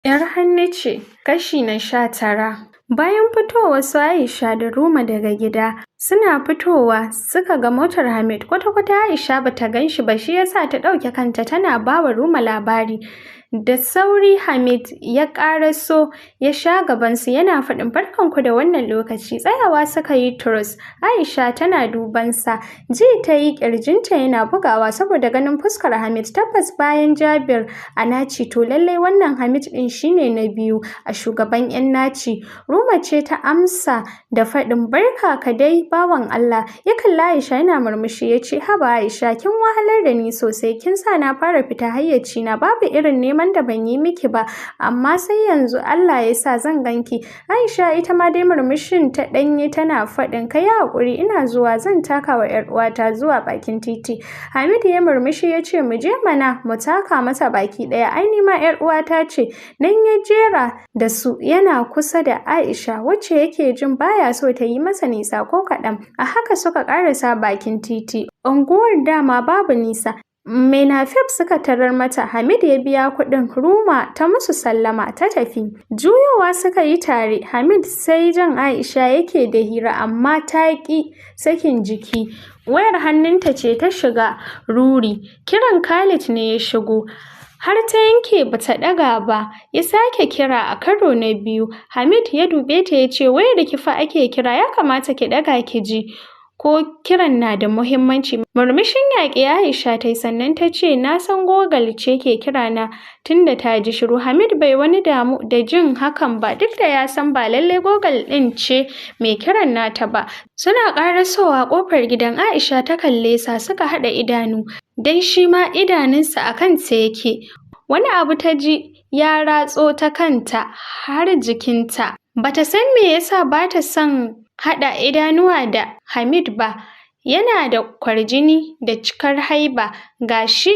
'Yar hannu ce, kashi na 19. Bayan fitowar su Aisha da Ruma daga gida, suna fitowa suka ga motar Hamid. Kwata-kwata Aisha ba ta gan shi ba, shi ya sa ta ɗauke kanta tana ba wa Ruma labari. Da sauri Hamid ya ƙaraso ya sha gabansu yana faɗin, "Barkanku da wannan lokaci." Tsayawa suka yi turus, Aisha tana dubansa. Ji ta yi ƙirjinta yana bugawa saboda ganin fuskar Hamid. Tabbas bayan Jabir a naci, to lallai wannan Hamid ɗin shi ne na biyu a shugaban 'yan naci. Ruma ce ta amsa da faɗin, "Barka ka dai, bawan Allah." Ya kalli Aisha yana murmushi ya ce, "Haba Aisha, kin wahalar da ni sosai, kin sa na fara fita hayyacina, babu irin neman da ban yi miki ba, amma sai yanzu Allah ya sa zan ganki." Aisha ita ma dai murmushin ta ɗanyi tana faɗin, "Ka yi haƙuri, ina zuwa zan taka wa 'yar uwata zuwa bakin titi." Hamid ya murmushi ya ce, "Mu je mana mu taka mata baki ɗaya, ai ni ma 'yar uwata ce." Nan ya jera da su yana kusa da Aisha, wacce yake jin baya so ta yi masa nisa ko kaɗan. A haka suka ƙarasa bakin titi. Unguwar dama babu nisa. Mai Napep suka tarar mata, Hamid ya biya kuɗin, Ruma ta musu sallama ta tafi. Juyowa suka yi tare, Hamid sai jan Aisha yake da hira, amma ta ƙi sakin jiki. Wayar hannunta ce ta shiga ruri, kiran Khalid ne ya shigo. Har ta yanke ba ta ɗaga ba, ya sake kira a karo na biyu. Hamid ya dube ta ya ce, "Wayar ki fa ake kira, ya kamata ki ɗaga ki ji ko kiran na da muhimmanci." Murmushin yaƙi Aisha ta yi, sannan ta ce, "Na san Google ce ke kira na tunda ta ji shiru." Hamid bai wani damu da jin hakan ba, duk da ya san ba lallai Google ɗin ce mai kiran nata ba. Suna ƙarasowa ƙofar gidan, Aisha ta kalle sa, suka haɗa idanu, don shi ma idanunsa a kanta yake. Wani abu ta ji ya ratso ta kanta har jikinta. Bata san me yasa ba ta son haɗa idanuwa da Hamid ba. Yana da kwarjini da cikar haiba, ga shi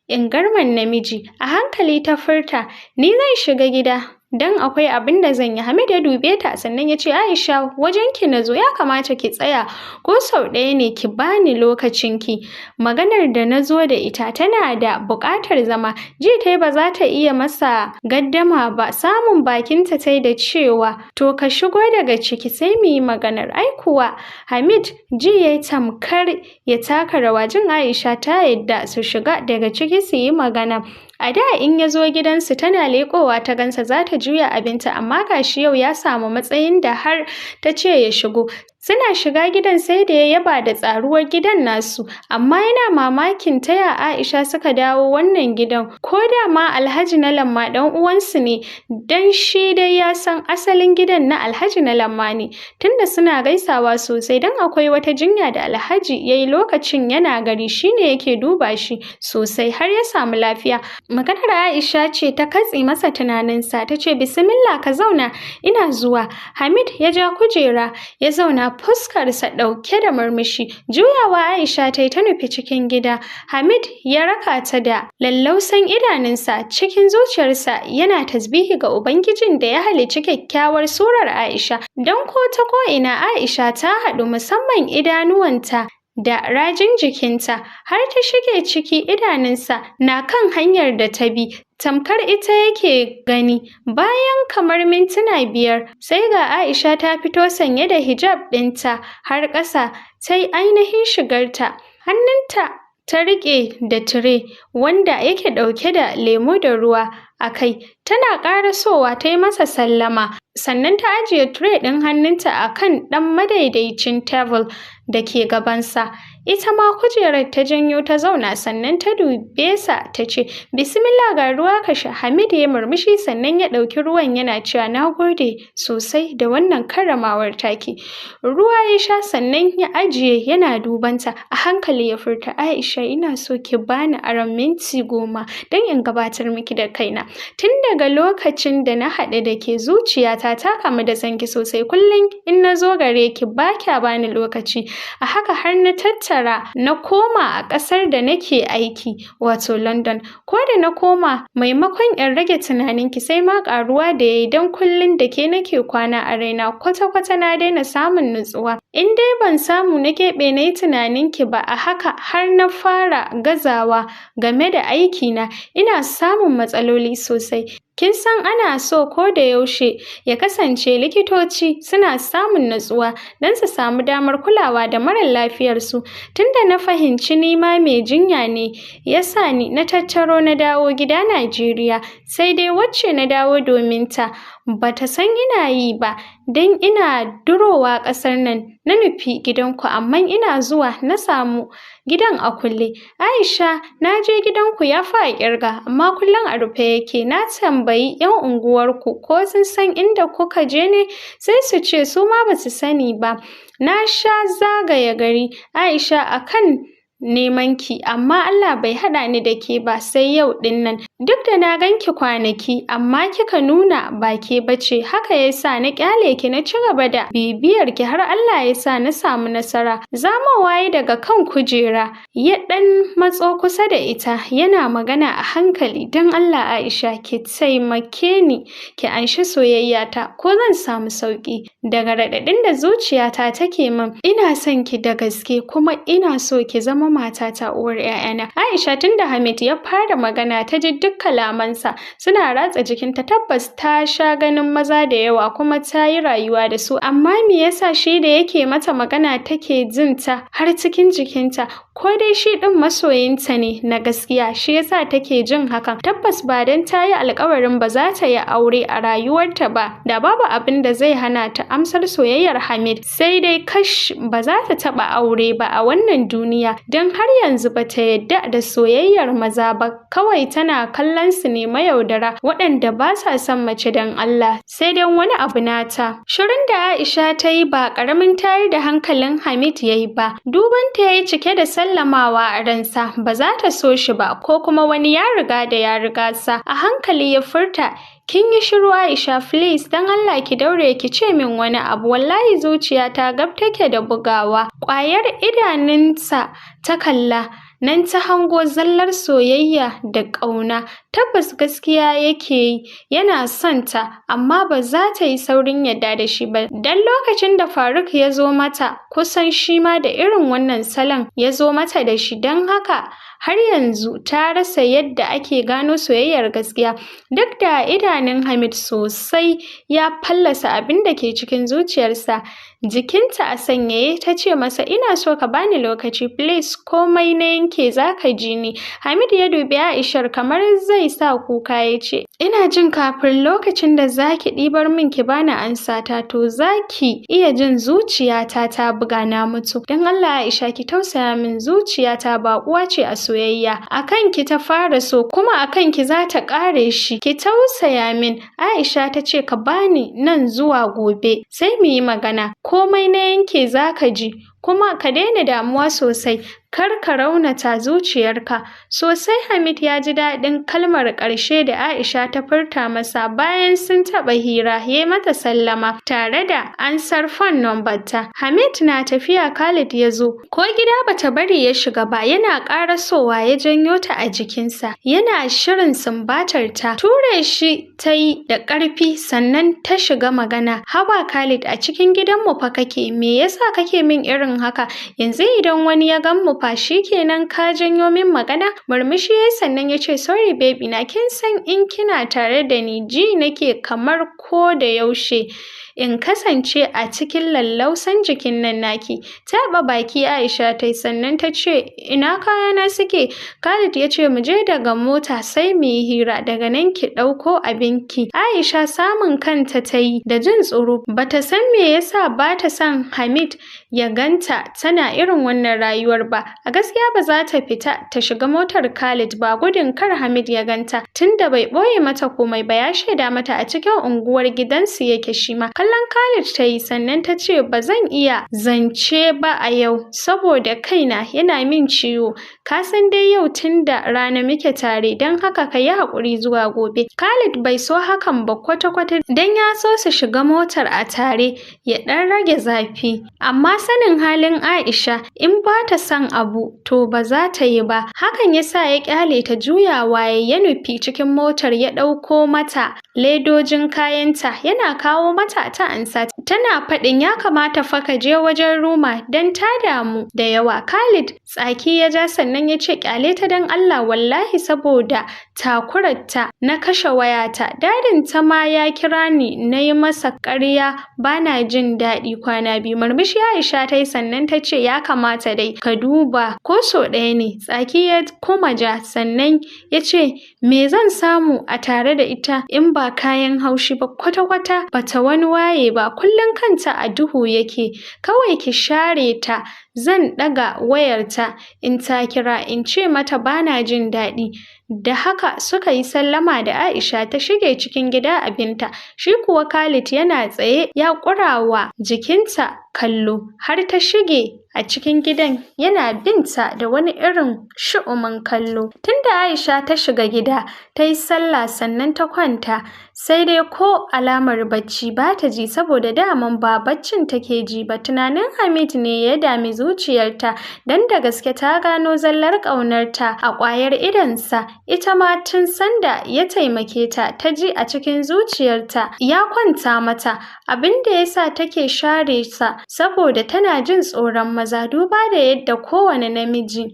ingarman namiji. A hankali ta furta, "Ni zan shiga gida don akwai abin da zan yi." Hamid ya dube ta sannan ya ce, "Aisha, wajenki na zo, ya kamata ki tsaya ko sau ɗaya ne ki bani lokacinki. Maganar da na zo da ita tana da buƙatar zama." Ji ta ba za ta iya masa gaddama ba, samun bakinta ta da cewa, "To, ka shigo daga ciki sai mu yi maganar." Ai kuwa Hamid ji ya tamkar ya taka rawa jin Aisha ta yadda su shiga daga ciki su yi magana. A da in ya zo gidansu tana leƙowa ta gansa za ta juya abinta, amma ga shi yau ya samu matsayin da har ta ce ya shigo. Suna shiga gidan sai da ya yaba da tsaruwar gidan nasu, amma yana mamakin ta ya Aisha suka dawo wannan gidan, ko da ma Alhaji na Lamma ɗan uwansu ne, don shi dai ya san asalin gidan na Alhaji na Lamma ne, tunda suna gaisawa sosai, don akwai wata jinya da Alhaji ya yi lokacin yana gari, shi ne yake duba shi sosai har ya samu lafiya. Maganar Aisha ce ta katse masa tunaninsa, ta ce, "Bismillah, ka zauna, ina zuwa." Hamid ya ja kujera ya zauna, fuskarsa ɗauke da murmushi. Juyawa Aisha ta yi ta nufi cikin gida. Hamid ya raka ta da lallausan idanunsa, cikin zuciyarsa yana tasbihi ga Ubangijin da ya halicci kyakkyawar surar Aisha. Don ko ta ko'ina Aisha ta haɗu, musamman idanuwanta da rajin jikinta. Har ta shige ciki idanunsa na kan hanyar da ta bi, tamkar ita yake gani. Bayan kamar mintuna 5 sai ga Aisha ta fito sanye da hijab ɗinta har ƙasa, ta yi ainihin shigarta. Hannunta ta riƙe da tire wanda yake ɗauke da lemo da ruwa a kai. Tana ƙarasowa ta yi masa sallama, sannan ta ajiye tire ɗin hannunta a kan ɗan madaidaicin tebul da ke gabansa. Ita ma kujerar ta janyo ta zauna, sannan ta dube sa ta ce, "Bismillah, ga ruwa ka sha." Hamid ya murmushi sannan ya ɗauki ruwan yana cewa, "Na gode sosai da wannan karramawar taki." Ruwa ya sha sannan ya ajiye yana dubanta. A hankali ya furta, "Aisha, ina so ki bani aron minti 10 don in gabatar miki da kaina. Tun daga lokacin da na haɗu da ke, zuciyata ta kamu da sanki sosai. Kullum in na zo gare ki ba kya bani lokaci. A haka har na tattara na koma a ƙasar da nake aiki, wato London. Ko da na koma, maimakon in rage tunaninki sai ma ƙaruwa da yayi, don kullum da ke nake kwana a raina, kwata-kwata na daina samun nutsuwa. In dai ban samu na keɓe na yi tunaninki ba, a haka har na fara gazawa game da aikina, ina samun matsaloli sosai. Kin san ana so ko da yaushe ya kasance likitoci suna samun natsuwa don su samu damar kulawa da marar lafiyarsu. Tunda na fahimci ni ma mai jinya ne, ya sa ni na tattaro na dawo gida Najeriya. Sai dai wacce na dawo domin ta ba ta san ina yi ba, don ina durowa ƙasar nan na nufi gidanku, amma ina zuwa na samu gidan a kulle. Aisha, na je gidanku ya fi a ƙirga, amma kullum a rufe yake. Na tambayi 'yan unguwarku ko sun san inda kuka je ne, sai su ce su ma ba su sani ba. Na sha zagaya gari, Aisha, a kan neman ki, amma Allah bai haɗa ni da ke ba sai yau ɗin nan. Duk da na gan ki kwanaki, amma kika nuna ba ke ba ce, haka ya sa na ƙyale ki na ci gaba da bibiyar ki har Allah ya sa na samu nasara. Zamowa ya daga kan kujera, ya ɗan matso kusa da ita, yana magana a hankali: "Don Allah Aisha, ki taimake ni ki anshi soyayyata, ko zan samu sauƙi daga raɗaɗin da zuciyata take min. Ina son ki da gaske, kuma ina so ki zama matata, uwar 'ya'yana." Aisha, tunda Hamid ya fara magana ta ji duk kalamansa suna ratsa jikinta. Tabbas ta sha ganin maza da yawa kuma ta yi rayuwa da su, amma me yasa shi da yake mata magana take jin ta har cikin jikinta? Ko dai shi ɗin masoyinta ne na gaskiya, shi yasa take jin hakan? Tabbas ba don ta yi alƙawarin ba za ta yi aure a rayuwarta ba, da babu abin da zai hana ta amsar soyayyar Hamid. Sai dai kash, ba za ta taɓa aure ba a wannan duniya, don har yanzu ba ta yadda da soyayyar maza ba, kawai tana kallon su ne mayaudara waɗanda ba sa son mace don Allah sai don wani abu nata. Shirin da Aisha ta yi ba ƙaramin tayar da hankalin Hamid ya yi ba. Duban ta ya yi cike da sallamawa a ransa, ba za ta so shi ba, ko kuma wani ya riga da ya riga sa. A hankali ya furta: "Kin yi shiru Aisha, please don Allah ki daure ki ce min wani abu, wallahi zuciyata gab take da bugawa." Ƙwayar idanunsa ta kalla, nan ta hango zallar soyayya da ƙauna. Tabbas gaskiya yake yi, yana son ta, amma ba za ta yi saurin yadda da shi ba. Dan lokacin da Faruk ya zo mata, kusan shi ma da irin wannan salon ya zo mata da shi, don haka har yanzu ta rasa yadda ake gano soyayyar gaskiya. Duk da idanun Hamid sosai ya fallasa abin da ke cikin zuciyarsa. Jikinta a sanyaye ta ce masa, "Ina so ka bani lokaci please, komai na yanke za ka ji ni." Hamid ya dubi Aishar kamar zai sa kuka, ya ce, "Ina jin kafin lokacin da za ki ɗibar min ki bani ansata, to za ki iya jin zuciyata ta buga na mutu. Don Allah Aisha, ki tausaya min, zuciyata baƙuwa ce a soyayya. A kan ki ta fara so, kuma a kan ki za ta ƙare shi. Ki tausaya min." Aisha ta ce, "Ka bani nan zuwa gobe sai mu yi magana. Komai na yanke za ka ji, kuma ka daina damuwa sosai, kar ka raunata zuciyarka." Sosai Hamid ya ji daɗin kalmar ƙarshe da Aisha ta furta masa. Bayan sun taɓa hira, ya yi mata sallama tare da ansar phone number ta. Hamid na tafiya Khalid ya zo, ko gida bata bari ya shiga ba, yana ƙarasowa ya janyo ta a jikinsa, yana shirin sumbatar ta. Ture shi ta yi da ƙarfi, sannan ta shiga magana: "Haba Khalid, a cikin gidanmu fa kake, me yasa kake min irin haka? Yanzu idan wani ya gan mu fa, kenan ka janyo min magana." Murmushi yayi, sannan ya ce, "Sorry baby na, kin san in kina tare da ni ji nake kamar ko da yaushe in kasance a cikin lallausan jikin nan naki." Taɓa baki Aisha ta yi, sannan ta ce, "Ina kayana suke?" Khalid ya ce, "Mu je daga mota sai mu yi hira, daga nan ki ɗauko abinki." Aisha samun kanta ta yi da jin tsoro, bata san me yasa ba ta son Hamid ya ganta tana irin wannan rayuwar ba. A gaskiya ba za ta fita ta shiga motar Khalid ba, gudun kar Hamid ya ganta, tunda bai ɓoye mata komai ba, ya shaida mata a cikin unguwar gidansu yake shi ma. Kallon Khalid ta yi, sannan ta ce, "Ba zan iya zance ba a yau saboda kaina yana min ciwo. Ka san dai yau tun da rana muke tare, don haka ka yi haƙuri zuwa gobe." Khalid bai so hakan ba kwata-kwata, don ya so su shiga motar a tare ya ɗan rage zafi. Amma sanin halin Aisha, in ba ta son abu to ba za ta yi ba. Hakan ya sa ya ƙyale ta. Juyawa ya nufi cikin motar ya ɗauko mata ledojin kayanta, yana kawo mata ta ansa tana faɗin, "Ya kamata fa ka je wajen Ruma don ta damu da yawa." Khalid tsaki ya ja, sannan ya ce, "Ƙyale ta don Allah, wallahi saboda Takurarta na kashe wayata. Dadinta ma ya kira ni, na yi masa ƙarya bana jin daɗi kwana 2. Murmushi Aisha ta yi sannan ta ce, ya kamata dai ka duba ko sau ɗaya ne. Tsaki ya kuma ja sannan ya ce, me zan samu a tare da ita in ba kayan haushi ba? Kwata-kwata bata wani waye ba, kullum kanta a duhu yake. Kawai ki share ta, zan ɗaga wayarta in ta kira in ce mata bana jin daɗi. Da haka suka yi sallama da Aisha, ta shige cikin gida abinta. Shi kuwa Khalid yana tsaye ya ƙurawa jikinta kallo har ta shige a cikin gidan, yana binta da wani irin shu'umin kallo. Tunda Aisha ta shiga gida, ta yi sallah sannan ta kwanta, sai dai ko alamar bacci ba ta ji saboda daman ba baccin take ji ba. Tunanin Hamid ne ya dami zuciyarta, don da gaske ta gano zallar ƙaunarta a ƙwayar idonsa. Ita ma tun sanda ya taimake ta, ta ji a cikin zuciyarta ya kwanta mata. Abin da ya sa take share sa saboda tana jin tsoron maza, duba da yadda kowane namiji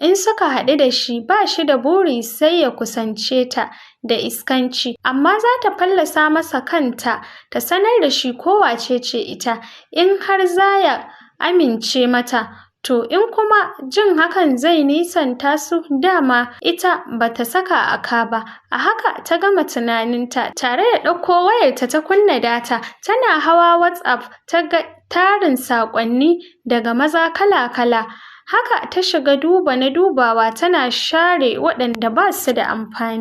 in suka haɗu da shi ba shi da buri sai ya kusance ta da iskanci, amma za ta fallasa masa kanta ta sanar da shi ko wace ce ita in har za ya amince mata. To in kuma jin hakan zai nisanta su, dama ita bata saka a ka ba. A haka ta gama tunaninta tare da ɗauko wayarta ta kunna data. Tana hawa WhatsApp ta ga tarin saƙonni daga maza kala-kala. Haka ta shiga duba na dubawa tana share waɗanda ba su da amfani.